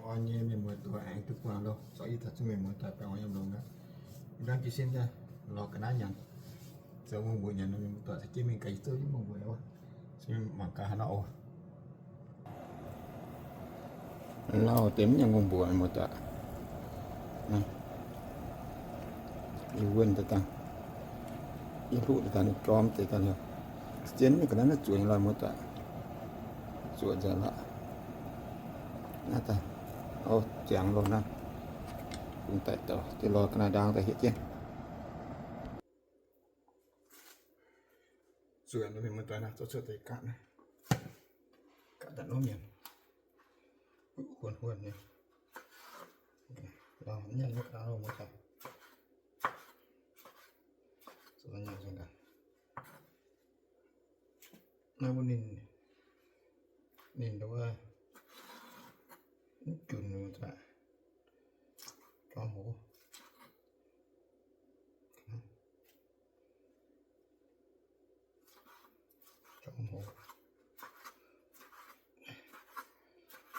Oix nyei mienh muoz-doic aengx duqv buangh loh, zorqv yie taux zungv mienh muoz-doic baengh orn yiem longx aqv. Ih ndorm jiez sin daaih lorz ga'naaiv nyanc, zoux muoz mbuoqc nyanc nor, mienh muoz-doic caux jienv mingh gaax, yie zouv jienv muoz mbuoqc wuov, mangc gaax haaix nor oc. Lauh deix mv nyei muoz mbuoqc, mienh muoz-doic. Yie wuonh daaih dangh, yie hluqv daaih dangh ninh jorm deix daaih liuz, zien nyei ga'naaiv naaiv zuoqc nyei lorqc, mienh muoz-doic. Zuoqc nzengc lorqc. Naaiv daaih, o, ziangx loh naaiv. Bungx daaih douc, deix lorz ga'naaiv ndaang daaih hietv jienv. Zuoqc nor, mienh muoz-doic, naaiv zoux cuotv deix ga'naaiv, ga'naaiv daaih nor mienh, huonh huonh nyei. Lauh nyei, mienh muoz-doic. Zoux daaih nyanc nzengc gaax. Naaiv mbuo ninh, ninh nduov mv junc aqv. Jorm hoz. Jorm hoz.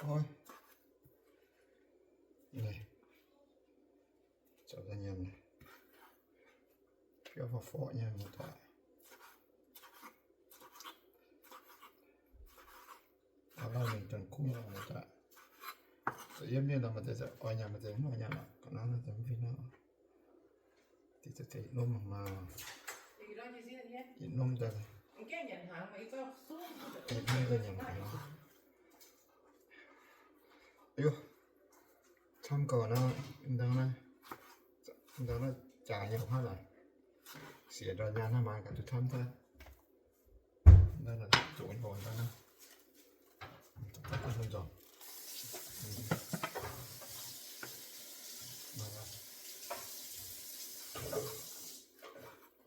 Oix. Naaiv. Zoux daaih nyanc, biauv forv-forv nyei, mienh muoz-doic. Aav lauh mingh dongh kuv nyei, mienh muoz-doic. Zoux yiem mienh lorqc, maaih deix oix nyanc, maaih deix mv oix nyanc lorqc. Ga'naaiv naaiv deix mv fih hnangv. Deix za'gengh yietc norm maah. Yietc norm daaih, yietc norm daaih nyanc haic. Aiyo, camv gauh nor, ndau naaiv, ndau naaiv jaax nyei hnangv naaic. Sieqv ndorm nyaanh hnangv, maaih gaax duqv camv daaih. Ndau naaiv zoqc nyei oc, ndau naaiv.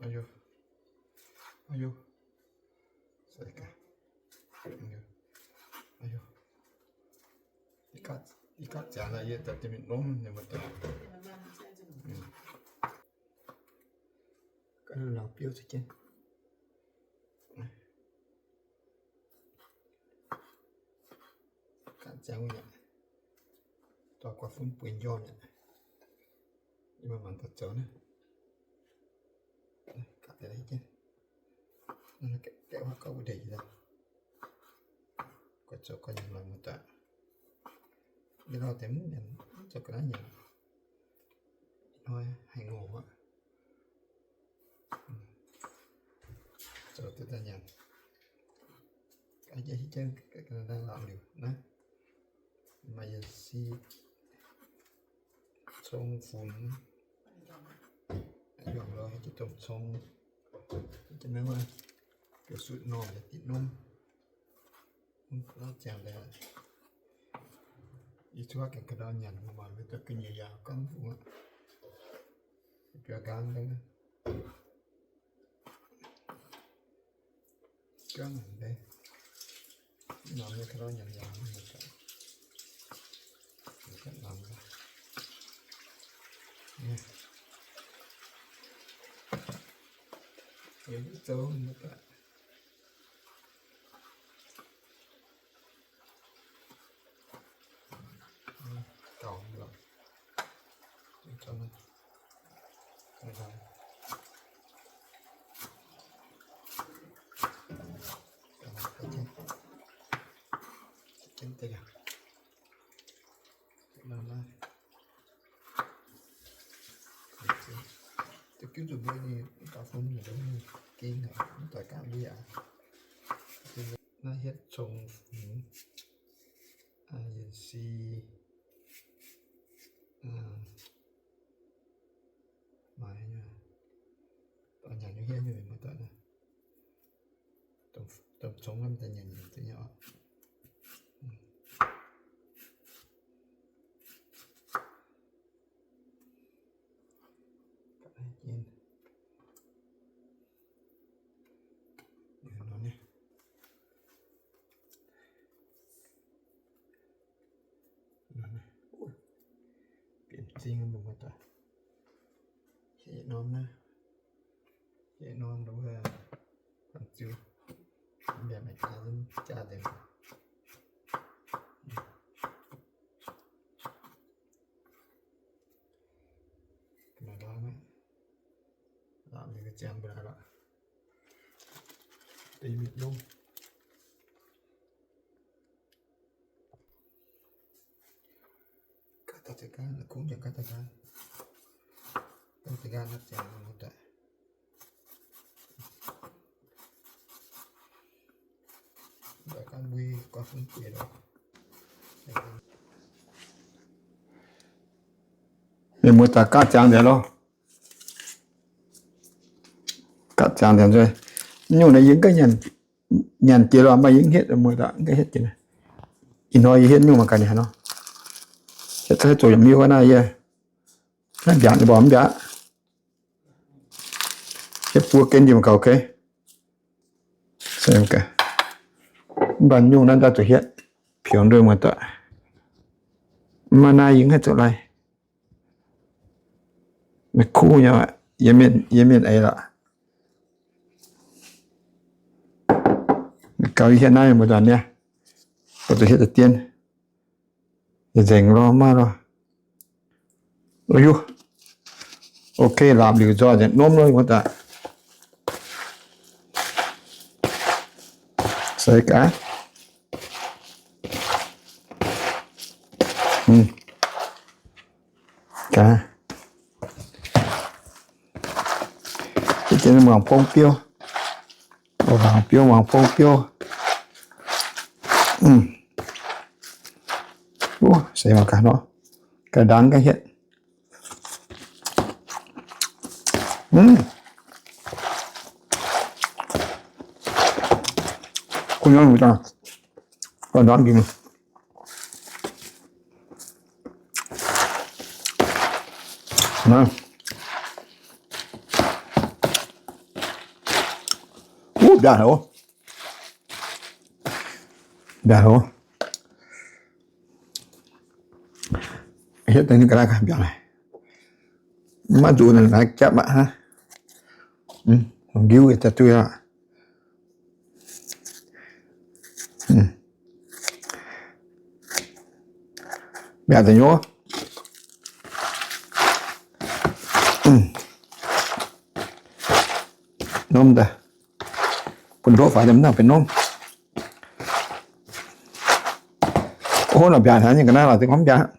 Aiyo, aiyo. Aiyo, ih gapv ziangx naaic yie daaih deix mingh norm ninh mbuo daaih. Gapv laangz biouv za'gengh. Gapv ziangx wuov aqv. Dorh guaax fun bueix njormh aqv. Yie mangc mangc daaih zoux naaiv. Gapv deix jienv. Gaeqv huaav gauh wuov ndeic jienv daaih. Guaix zoux guaix nyanc lorqc mienh muoz-doic. Yie lauh deix mv nyanc, mv zoux ga'naaiv nyanc. Ih hnoi haih ngorc aqv. Zoux deix daaih nyanc. Ga'naaiv hietv jienv ga'naaiv lauh liuz naaiv. Maaih yienc si, cong funx, yangh lorz hietv jienv dongh cong, hietv jienv naaiv wuov, biouv sutv normh yaac diqv norm. Mv lauh ziangx daaih, yie cuotv gengh ga'ndau nyanc, mangc mienh muoz-doic ga'nyiec yaac gorngv mv fungx aqv. Biouv nqaang daaih, gorngv mv bei, mv norm nyei ga'ndau nyanc yaac mv muoz-doic. Mv norm daaih, yie mv zoux mv muoz-doic. Gauh lorqc. Da'gengh zuqc mbuo nyei gauh fun haic, mv ging haic, mv doix gapv ndiev aqv. Naaiv hietv cong fungx, yienc si, maaih, dorh nyanc nyei hietv nyei mienh muoz-doic naaiv. Domh cong lamh daaih nyanc nyanc duqv nyei oc. Gapv jienv. Nor naaiv, nor naaiv, bienx zing mienh muoz-doic. Hietv norm naaiv, hietv norm wuov, ziux, mbiaauc maaih jaa, jaa nzengc. Mienh muoz-doic, gaav ziangx nzengc loh. Gaav ziangx nzengc nzueic. Nyungc naaiv yie ganh nyanc jiex loh, maaih yie hietv muoz-doic, ganh hietv jiex. Ih hnoi yie hietv nyungc mangc gaax ninh haaix nor. Hietv zoux yaac miuv naaiv yie. Naaiv mbiaatc ninh mborqc mv mbiaatc. Hietv buo gen jiex mangc gaax, ok. Mv baac nyungc naaiv ndaaih zuqc hietv piaux nduov muoz-doic. Mv maaih naaiv yie haih zoux laih. Meih kuv nyei, yie mienh, yie mienh eix lorqc. Gauh yie hietv naaiv muoz-doic niaa, zuqc hietv deix dien. Nzengc lorh, maaih lorh. Ov, ok, laapc liuz nzoih nzengc, norm lorh muoz-doic. Seix gaax. Gaax. Mangc pong biouv. Mangc biouv, mangc pong biouv. Seix mangc gaax nor. Ga'ndaangc ga'hietv. Kuv nyei muoz-doic, ga'ndaangc jiex. Wuov, mbiaatc haic, mbiaatc haic. Hietv deix ninh ga'naaiv ga'mbiaatc, maiv zuqc naaiv japv aqv. Hungh ndiuv daaih duqv aqv. Mbiaatc deix nyei. Norm daaih. Bun ndoqv faix daaih mv nangc benx norm. Ov, naaiv mbiaatc haic nyei, ga'naaiv lorqc, deix gorngv mbiaatc.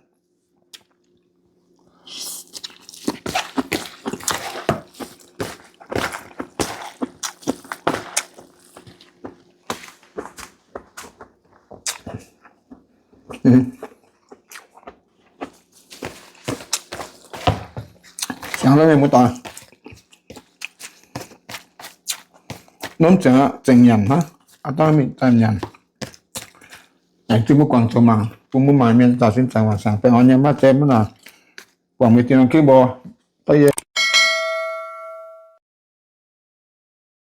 Siang lov mienh muoz-doic. Norm zengc aqv, zengc nyanc hnangv. Aav dangh mingh daaih nyanc. Aengx zuqc mbuo guangc zoux mangc, bun mbuo mangc mienh zaux sin zaangc mangc saangc baengh orn nyei maiv zeiz mv nor. Guangc mienh zinh norm kingv mbuo, da'yie